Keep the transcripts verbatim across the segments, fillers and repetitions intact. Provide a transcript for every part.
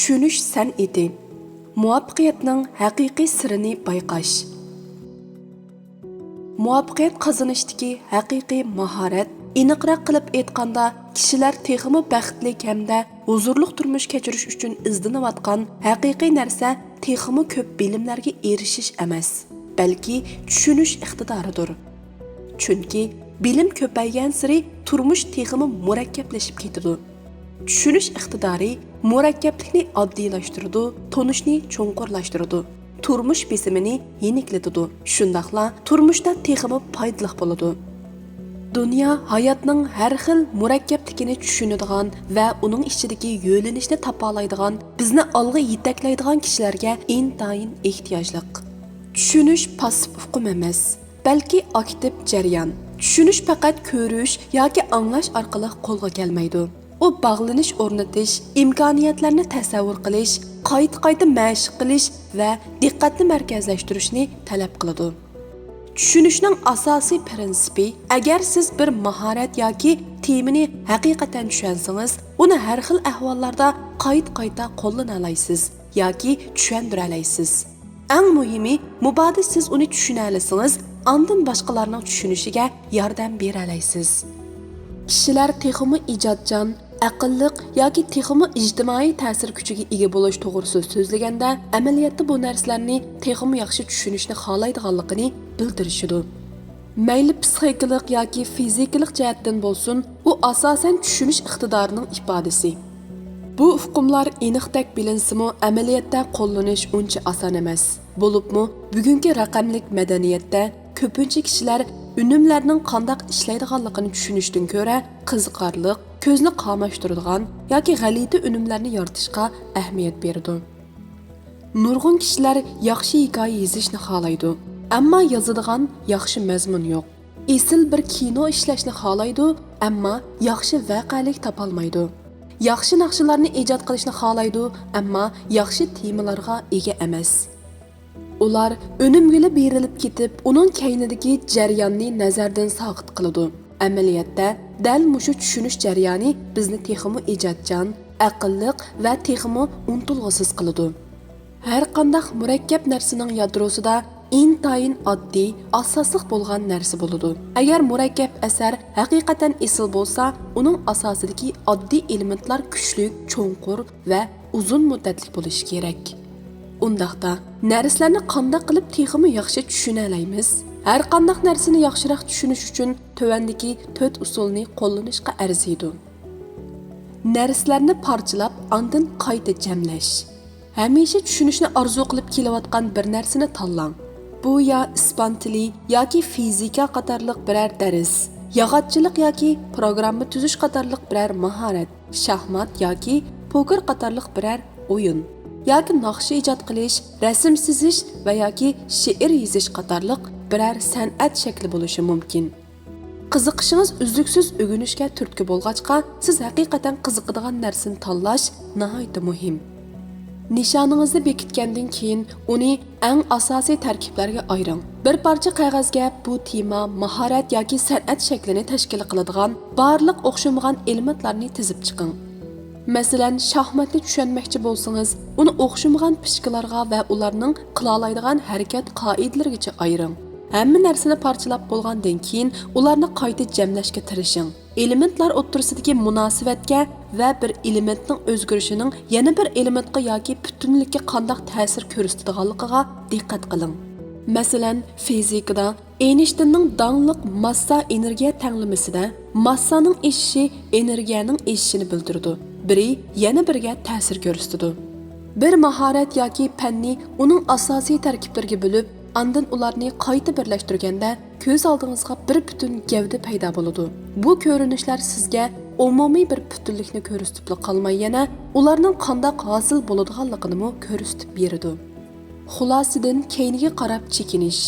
چۈشىنىش سەنئىتى. مۇۋەپپەقىيەتنىڭ ھەقىقىي سىرىنى بايقاش. مۇۋەپپەقىيەت قازىنىشتىكى ھەقىقىي ماھارەت، ئېنىقراق قىلىپ ئېيتقاندا، كىشىلەر تېخىمۇ بەختلىك ھەمدە ھۇزۇرلۇق تۇرمۇش كەچۈرۈش ئۈچۈن ئىزدىنىۋاتقان ھەقىقىي نەرسە تېخىمۇ كۆپ بىلىملەرگە ئېرىشىش ئەمەس، بەلكى چۈشىنىش ئىقتىدارىدۇر. چۈنكى بىلىم كۆپەيگەنسېرى تۇرمۇش تېخىمۇ مۇرەككەپلىشىپ كېتىدۇ. چۈشىنىش ئىقتىدارى مۇرەككەپلىكنى ئاددىيلاشتۇرىدۇ، تونۇشنى چوڭقۇرلاشتۇرىدۇ، تۇرمۇش بېسىمىنى يېنىكلىتىدۇ، شۇنداقلا تۇرمۇشتا تېخىمۇ پايدىلىق بولىدۇ. دۇنيا ھاياتنىڭ ھەر خىل مۇرەككەپلىكىنى چۈشىنىدىغان ۋە ئۇنىڭ ئىچىدىكى يۆنىلىشنى تاپالايدىغان، بىزنى ئالغا يېتەكلەيدىغان كىشىلەرگە ئىنتايىن ئېھتىياجلىق. چۈشىنىش پاسسىپ ئۇقۇم ئەمەس، بەلكى ئاكتىپ جەريان. چۈشىنىش پەقەت كۆرۈش ياكى ئاڭلاش ئارقىلىق قولغا كەلمەيدۇ. ئۇ باغلىنىش ئورنىتىش، ئىمكانىيەتلەرنى تەسەۋۋۇر قىلىش، قايتا-قايتا مەشىق قىلىش ۋە دىققەتنى مەركەزلەشتۈرۈشنى تەلەپ قىلىدۇ. چۈشىنىشنىڭ ئاساسىي پىرىنسىپى، ئەگەر سىز بىر ماھارەت ياكى تېمىنى ھەقىقەتەن چۈشەنسىڭىز، ئۇنى ھەر خىل ئەھۋاللاردا قايتا-قايتا قوللىنالايسىز ياكى چۈشەندۈرەلەيسىز. ئەڭ مۇھىمى، مۇبادا سىز ئۇنى چۈشىنەلىسىڭىز، ئاندىن باشقىلارنىڭ چۈشىنىشىگە ياردەم بېرەلەيسىز. كىشىلەر تېخىمۇ ئىجادچان، ئەقىللىق ياكى تېخىمۇ ئىجتىمائىي تەسىر كۈچىگە ئىگە بولۇش توغرىسىدا سۆزلىگەندە، ئەمەلىيەتتە بۇ نەرسىلەرنى تېخىمۇ ياخشى چۈشىنىشنى خالايدىغانلىقىنى بىلدۈرۈشىدۇ. مەيلى پسىخىكىلىق ياكى فىزىكىلىق جەھەتتىن بولسۇن، ئۇ ئاساسەن چۈشىنىش ئىقتىدارىنىڭ ئىپادىسى. بۇ ئۇقۇملار ئېنىقتەك بىلىنسىمۇ، ئەمەلىيەتتە قوللىنىش ئۇنچە ئاسان ئەمەس. بولۇپمۇ، بۈگۈنكى رەقەملىك مەدەنىيەتتە كۆپىنچە كىشىلەر ئۈنۈملەرنىڭ قانداق ئىشلەيدىغانلىقىنى چۈشىنىشتىن كۆرە، قىزىقارلىق، كۆزنى قاماشتۇرىدىغان ياكى غەلىتە ئۈنۈملەرنى يارىتىشقا ئەھمىيەت بېرىدۇ. نۇرغۇن كىشىلەر ياخشى ھېكايە يېزىشنى خالايدۇ، ئەمما يازىدىغان ياخشى مەزمۇن يوق. ئېسىل بىر كىنو ئىشلەشنى خالايدۇ، ئەمما ياخشى ۋەقەلىك تاپالمايدۇ. ياخشى ناخشىلارنى ئىجاد قىلىشنى خالايدۇ، ئەمما ياخشى تېمىلارغا ئىگە ئەمەس. ئۇلار ئۈنۈمگىلا بېرىلىپ كېتىپ، ئۇنىڭ كەينىدىكى جەرياننى نەزەردىن ساقىت قىلىدۇ. ئەمەلىيەتتە، دەل مۇشۇ چۈشىنىش جەريانى بىزنى تېخىمۇ ئىجادچان، ئەقىللىق ۋە تېخىمۇ ئۇنتۇلغۇسىز قىلىدۇ. ھەرقانداق مۇرەككەپ نەرسىنىڭ يادروسىدا ئىنتايىن ئاددىي، ئاساسلىق بولغان نەرسە بولىدۇ. ئەگەر مۇرەككەپ ئەسەر ھەقىقەتەن ئېسىل بولسا، ئۇنىڭ ئاساسىدىكى ئاددىي ئېلېمېنتلار كۈچلۈك، چوڭقۇر ۋە ئۇزۇن مۇددەتلىك بولۇشى كېرەك. ئۇنداقتا، نەرسىلەرنى قانداق قىلىپ تېخىمۇ ياخشى چۈشىنەلەيمىز؟ ھەرقانداق نەرسىنى ياخشىراق چۈشىنىش ئۈچۈن تۆۋەندىكى تۆت ئۇسۇلنى قوللىنىشقا ئەرزىيدۇ. نەرسىلەرنى پارچىلاپ، ئاندىن قايتا جەملەش. ھەمىشە چۈشىنىشنى ئارزۇ قىلىپ كېلىۋاتقان بىر نەرسىنى تاللاڭ. بۇ يا ئىسپان تىلى ياكى فىزىكا قاتارلىق بىرەر دەرس، ياغاچچىلىق ياكى پروگرامما تۈزۈش قاتارلىق بىرەر ماھارەت، شاھمات ياكى پوكېر قاتارلىق بىرەر ئويۇن، ياكى ناخشا ئىجاد قىلىش، رەسىم سىزىش ۋە ياكى شېئىر يېزىش قاتارلىق بىرەر سەنئەت شەكلى بولۇشى مۇمكىن. قىزىقىشىڭىز ئۈزلۈكسىز ئۆگىنىشكە تۈرتكە بولغاچقا، سىز ھەقىقەتەن قىزىقىدىغان نەرسىنى تاللاش ناھايىتى مۇھىم. نىشانىڭىزنى بېكىتكەندىن كېيىن، ئۇنى ئەڭ ئاساسىي تەركىبلەرگە ئايرىڭ. بىر پارچە قەغەزگە بۇ تېما، ماھارەت ياكى سەنئەت شەكلىنى تەشكىل قىلىدىغان بارلىق ئوخشىمىغان ئېلېمېنتلارنى تىزىپ چىقىڭ. مەسىلەن، شاھماتنى چۈشەنمەكچى بولسىڭىز، ئۇنى ئوخشىمىغان پىچكىلارغا ۋە ئۇلارنىڭ قىلالايدىغان ھەرىكەت قائىدىلىرىگىچە ئايرىڭ. ھەممە نەرسىنى پارچىلاپ بولغاندىن كېيىن، ئۇلارنى قايتا جەملەشكە تىرىشىڭ. ئېلېمېنتلار ئوتتۇرىسىدىكى مۇناسىۋەتكە ۋە بىر ئېلېمېنتنىڭ ئۆزگىرىشىنىڭ يەنە بىر ئېلېمېنتقا ياكى پۈتۈنلۈككە قانداق تەسىر كۆرسىتىدىغانلىقىغا دىققەت قىلىڭ. مەسىلەن، فىزىكىدا ئېينىشتىننىڭ داڭلىق ماسسا ئېنېرگىيە تەڭلىمىسىدە ماسسانىڭ ئېشىشى ئېنېرگىيەنىڭ ئېشىشىنى بىلدۈرىدۇ، بىرى يەنە بىرىگە تەسىر كۆرسىتىدۇ. بىر ماھارەت ياكى پەننى ئۇنىڭ ئاساسىي تەركىبلىرىگە بۆلۈپ، ئاندىن ئۇلارنى قايتا بىرلەشتۈرگەندە، كۆز ئالدىڭىزغا بىر پۈتۈن گەۋدە پەيدا بولىدۇ. بۇ كۆرۈنۈشلەر سىزگە ئومۇمىي بىر پۈتۈنلۈكنى كۆرسىتىپلا قالماي، يەنە ئۇلارنىڭ قانداق ھاسىل بولىدىغانلىقىنىمۇ كۆرسىتىپ بېرىدۇ. خۇلاسىدىن كەينىگە قاراپ چېكىنىش.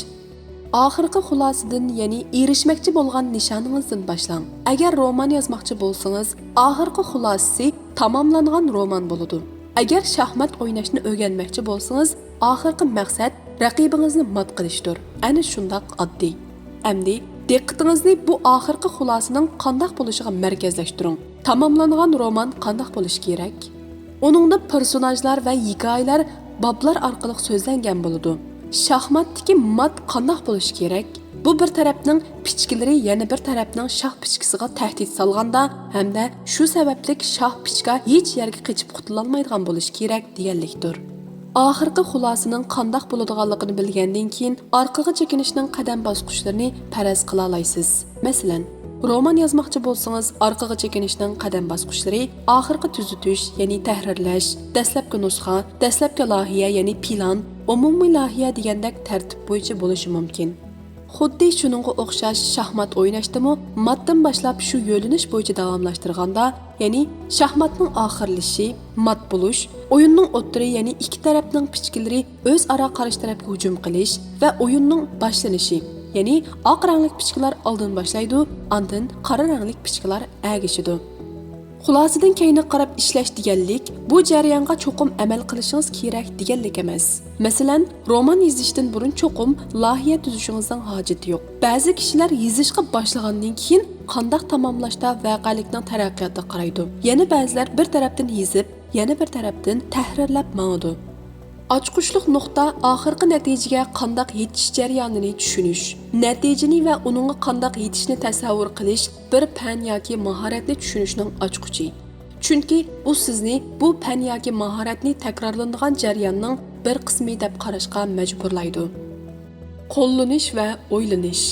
ئاخىرقى خۇلاسىدىن، يەنى ئېرىشمەكچى بولغان نىشانىڭىزدىن باشلاڭ. ئەگەر رومان يازماقچى بولسىڭىز، ئاخىرقى خۇلاسىسى تاماملانغان رومان بولىدۇ. ئەگەر شاھمات ئويناشنى ئۆگەنمەكچى بولسىڭىز، ئاخىرقى مەقسەت رەقىبىڭىزنى مات قىلىشتۇر. ئەنە شۇنداق ئاددىي. ئەمدى دىققىتىڭىزنى بۇ ئاخىرقى خۇلاسىنىڭ قانداق بولۇشىغا مەركەزلەشتۈرۈڭ. تاماملانغان رومان قانداق بولۇشى كېرەك؟ ئۇنىڭدا پېرسوناژلار ۋە ھېكايىلەر بابلار ئارقىلىق سۆزلەنگەن بولىدۇ. شاھماتتىكى مات قانداق بولۇشى كېرەك؟ بۇ بىر تەرەپنىڭ پىچكىلىرى يەنە بىر تەرەپنىڭ شاھ پىچكىسىغا تەھدىت سالغاندا ھەمدە شۇ سەۋەبلىك شاھ پىچكا ھېچ يەرگە قېچىپ قۇتۇلالمايدىغان بولۇشى كېرەك دېگەنلىكتۇر. ئاخىرقى خۇلاسىنىڭ قانداق بولىدىغانلىقىنى بىلگەندىن كېيىن، ئارقىغا چېكىنىشنىڭ قەدەم باسقۇچلىرىنى پەرەز قىلالايسىز. مەسىلەن، رومان يازماقچى بولسىڭىز، ئارقىغا چېكىنىشنىڭ قەدەم باسقۇچلىرى، ئاخىرقى تۈزىتىش، يەنى تەھرىرلەش، دەسلەپكى نۇسخا، دەسلەپكى لايىھە، يەنى پىلان، ئومۇمىي لايىھە دېگەندەك تەرتىپ بويىچە بولۇشى مۇمكىن. خۇددى شۇنىڭغا ئوخشاش شاھمات ئويناشتىمۇ ماتتىن باشلاپ شۇ يۆنىلىش بويىچە داۋاملاشتۇرغاندا، يەنى شاھماتنىڭ ئاخىرلىشىشى، مات بولۇش، ئويۇننىڭ ئوتتۇرى، يەنى ئىككى تەرەپنىڭ پىچكىلىرى ئۆزئارا قارشى تەرەپكە ھۇجۇم قىلىش ۋە ئويۇننىڭ باشلىنىشى، يەنى ئاق رەڭلىك پىچكىلار ئالدىن باشلايدۇ، ئاندىن قارا رەڭلىك پىچكىلار ئەگىشىدۇ. خۇلاسىدىن كەينىگە قاراپ ئىشلەش دېگەنلىك بۇ جەريانغا چوقۇم ئەمەل قىلىشىڭىز كېرەك دېگەنلىك ئەمەس. مەسىلەن، رومان يېزىشتىن بۇرۇن چوقۇم لايىھە تۈزۈشىڭىزنىڭ ھاجىتى يوق. بەزى كىشىلەر يېزىشقا باشلىغاندىن كېيىن قانداق تاماملاشتا ۋەقەلىكنىڭ تەرەققىياتىغا قارايدۇ. يەنە بەزىلەر بىر تەرەپتىن يېزىپ، يەنە بىر تەرەپتىن تەھرىرلەپ ماڭىدۇ. ئاچقۇچلۇق نۇقتا ئاخىرقى نەتىجىگە قانداق يېتىش جەريانىنى چۈشىنىش، نەتىجىنى ۋە ئۇنىڭغا قانداق يېتىشنى تەسەۋۋۇر قىلىش بىر پەن ياكى ماھارەتنى چۈشىنىشنىڭ ئاچقۇچى. چۈنكى ئۇ سىزنى بۇ پەن ياكى ماھارەتنى تەكرارلىنىدىغان جەرياننىڭ بىر قىسمى دەپ قاراشقا مەجبۇرلايدۇ. قوللىنىش ۋە ئويلىنىش.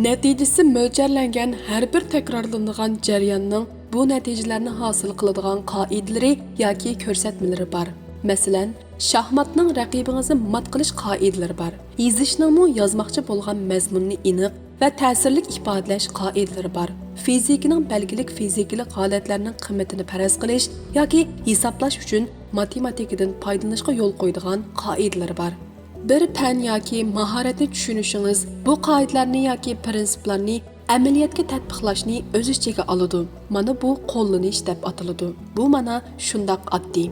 نەتىجىسى مۆلچەرلەنگەن ھەر بىر تەكرارلىنىدىغان جەرياننىڭ بۇ نەتىجىلەرنى ھاسىل قىلىدىغان قائىدىلىرى ياكى كۆرسەتمىلىرى بار. مەسىلەن، شاھماتنىڭ رەقىبىڭىزنى مات قىلىش قائىدىلىرى بار. يېزىشنىڭمۇ يازماقچى بولغان مەزمۇننى ئېنىق ۋە تەسىرلىك ئىپادىلەش قائىدىلىرى بار. فىزىكىنىڭ بەلگىلىك فىزىكىلىق ھالەتلەرنىڭ قىممىتىنى پەرەز قىلىش ياكى ھېسابلاش ئۈچۈن ماتېماتىكىدىن پايدىلىنىشقا يول قويىدىغان قائىدىلىرى بار. بىر پەن ياكى ماھارەتنى چۈشىنىشىڭىز بۇ قائىدىلەرنى ياكى پىرىنسىپلارنى ئەمەلىيەتكە تەتبىقلاشنى ئۆز ئىچىگە ئالىدۇ. مانا بۇ قوللىنىش دەپ ئاتىلىدۇ. بۇ مانا شۇنداق ئاددىي.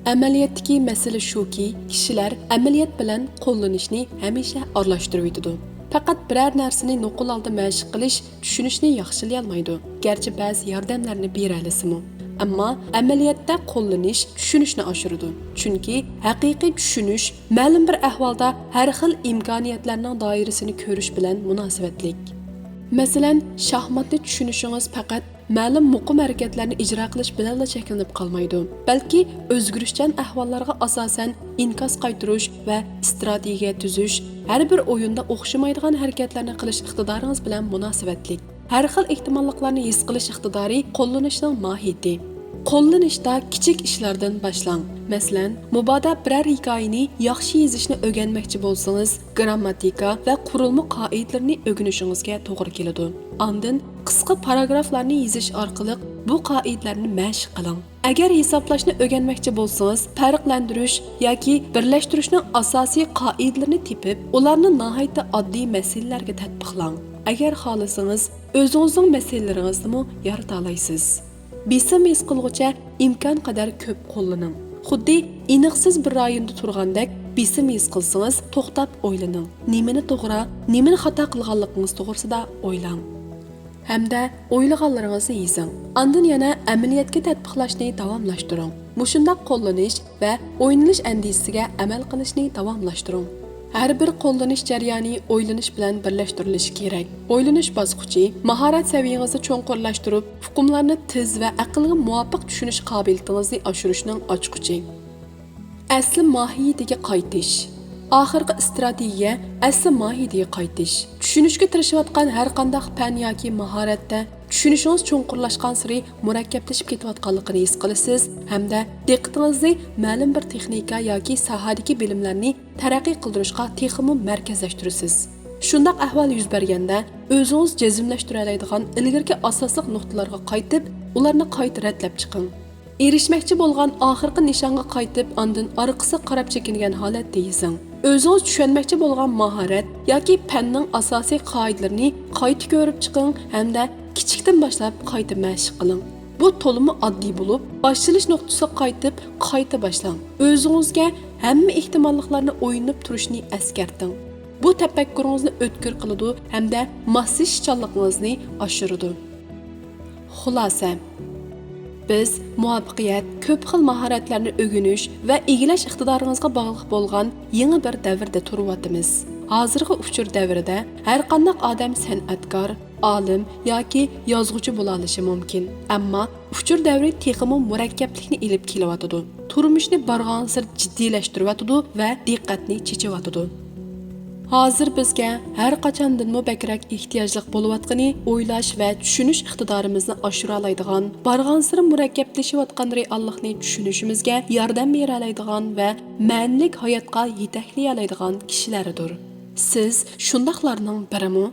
ئەمەلىيەتتىكى مەسىلە شۇكى، كىشىلەر ئەمەلىيەت بىلەن قوللىنىشنى ھەمىشە ئارىلاشتۇرۇۋېتىدۇ. پەقەت بىرەر نەرسىنى نوقۇل ھالدا مەشىق قىلىش چۈشىنىشنى ياخشىلىيالمايدۇ، گەرچە بەزى ياردەملەرنى بېرەلىسىمۇ. ئەمما ئەمەلىيەتتە قوللىنىش چۈشىنىشنى ئاشۇرىدۇ. چۈنكى ھەقىقىي چۈشىنىش مەلۇم بىر ئەھۋالدا ھەر خىل ئىمكانىيەتلەرنىڭ دائىرىسىنى كۆرۈش بىلەن مۇناسىۋەتلىك. مەسىلەن، شاھماتنى چۈشىنىشىڭىز پەقەت مەلۇم مۇقىم ھەرىكەتلەرنى ئىجرا قىلىش بىلەنلا چەكلىنىپ قالمايدۇ، بەلكى ئۆزگىرىشچان ئەھۋاللارغا ئاساسەن ئىنكاس قايتۇرۇش ۋە ئىستراتېگىيە تۈزۈش، ھەر بىر ئويۇندا ئوخشىمايدىغان ھەرىكەتلەرنى قىلىش ئىقتىدارىڭىز بىلەن مۇناسىۋەتلىك. ھەر خىل ئېھتىماللىقلارنى ھېس قىلىش ئىقتىدارى قوللىنىشنىڭ ماھىيىتى. قوللىنىشتا كىچىك ئىشلاردىن باشلاڭ. مەسىلەن، مۇبادا بىرەر ھېكايىنى ياخشى يېزىشنى ئۆگەنمەكچى بولسىڭىز، گىرامماتىكا ۋە قۇرۇلما قائىدىلىرىنى ئۆگىنىشىڭىزگە توغرا كېلىدۇ. ئاندىن قىسقا پاراگرافلارنى يېزىش ئارقىلىق بۇ قائىدىلەرنى مەشىق قىلىڭ. ئەگەر ھېسابلاشنى ئۆگەنمەكچى بولسىڭىز، پەرقلەندۈرۈش ياكى بىرلەشتۈرۈشنىڭ ئاساسىي قائىدىلىرىنى تېپىپ، ئۇلارنى ناھايىتى ئاددىي مەسىلىلەرگە تەتبىقلاڭ. ئەگەر خالىسىڭىز، ئۆزىڭىزنىڭ مەسىلىلىرىڭىزنىمۇ يارىتالايسىز. بېسىم ھېس قىلغۇچە ئىمكانقەدەر كۆپ قوللىنىڭ. خۇددى ئېنىقسىز بىر رايوندا تۇرغاندەك بېسىم ھېس قىلسىڭىز، توختاپ ئويلىنىڭ. نېمىنى توغرا، نېمىنى خاتا قىلغانلىقىڭىز توغرىسىدا ئويلاڭ. ھەمدە ئويلىغانلىرىڭىزنى يېزىڭ. ئاندىن يەنە ئەمەلىيەتكە تەتبىقلاشنى داۋاملاشتۇرۇڭ. مۇشۇنداق قوللىنىش ۋە ئويلىنىش ئەندىزىسىگە ئەمەل قىلىشنى داۋاملاشتۇرۇڭ. ھەر بىر قوللىنىش جەريانى ئويلىنىش بىلەن بىرلەشتۈرۈلۈشى كېرەك. ئويلىنىش باسقۇچى ماھارەت سەۋىيەڭىزنى چوڭقۇرلاشتۇرۇپ، ئۇقۇملارنى تېز ۋە ئەقىلگە مۇۋاپىق چۈشىنىش قابىلىيىتىڭىزنى ئاشۇرۇشنىڭ ئاچقۇچى. ئەسلى ماھىيىتىگە قايتىش. ئاخىرقى ئىستراتېگىيە ئەسلى ماھىيىتىگە قايتىش. چۈشىنىشكە تىرىشىۋاتقان ھەر قانداق پەن ياكى ماھارەتتە چۈشىنىشىڭىز چوڭقۇرلاشقانسېرى مۇرەككەپلىشىپ كېتىۋاتقانلىقىنى ھېس قىلىسىز ھەمدە دىققىتىڭىزنى مەلۇم بىر تېخنىكا ياكى ساھەدىكى بىلىملەرنى تەرەققىي قىلدۇرۇشقا تېخىمۇ مەركەزلەشتۈرىسىز. شۇنداق ئەھۋال يۈز بەرگەندە، ئۆزىڭىز جەزملەشتۈرەلەيدىغان ئىلگىرىكى ئاساسلىق نۇقتىلارغا قايتىپ، ئۇلارنى قايتا رەتلەپ چىقىڭ. ئېرىشمەكچى بولغان ئاخىرقى نىشانغا قايتىپ، ئاندىن ئارقىسىغا قاراپ چېكىنگەن ھالەتتە يېزىڭ. ئۆزىڭىز چۈشەنمەكچى بولغان ماھارەت ياكى پەننىڭ ئاساسىي قائىدىلىرىنى قايتا كۆرۈپ چىقىڭ ھەمدە كىچىكتىن باشلاپ قايتا مەشىق قىلىڭ. بۇ تولىمۇ ئاددىي بولۇپ، باشلىنىش نۇقتىسىغا قايتىپ، قايتا باشلاڭ. ئۆزىڭىزگە ھەممە ئېھتىماللىقلارنى ئويلىنىپ تۇرۇشنى ئەسكەرتىڭ. بۇ تەپەككۇرىڭىزنى ئۆتكۈر قىلىدۇ ھەمدە ماسلىشىشچانلىقىڭىزنى ئاشۇرىدۇ. خۇلاسە. بىز مۇۋەپپەقىيەت، كۆپ خىل ماھارەتلەرنى ئۆگىنىش ۋە ئىگىلەش ئىقتىدارىڭىزغا باغلىق بولغان يېڭى بىر دەۋردە تۇرۇۋاتىمىز. ھازىرقى ئۇچۇر دەۋرىدە ھەرقانداق ئادەم سەنئەتكار، ئالىم ياكى يازغۇچى بولالىشى مۇمكىن. ئەمما ئۇچۇر دەۋرى تېخىمۇ مۇرەككەپلىكنى ئېلىپ كېلىۋاتىدۇ. تۇرمۇشنى بارغانسېرى جىددىيلەشتۈرۈۋاتىدۇ ۋە دىققەتنى چېچىۋاتىدۇ. ھازىر بىزگە ھەر قاچاندىنمۇ بەكرەك ئېھتىياجلىق بولۇۋاتقىنى ئويلاش ۋە چۈشىنىش ئىقتىدارىمىزنى ئاشۇرالايدىغان، بارغانسېرى مۇرەككەپلىشىۋاتقان رېئاللىقنى چۈشىنىشىمىزگە ياردەم بېرەلەيدىغان ۋە مەنىلىك ھاياتقا يېتەكلىيەلەيدىغان كىشىلەردۇر. سىز شۇنداقلارنىڭ بىرىمۇ؟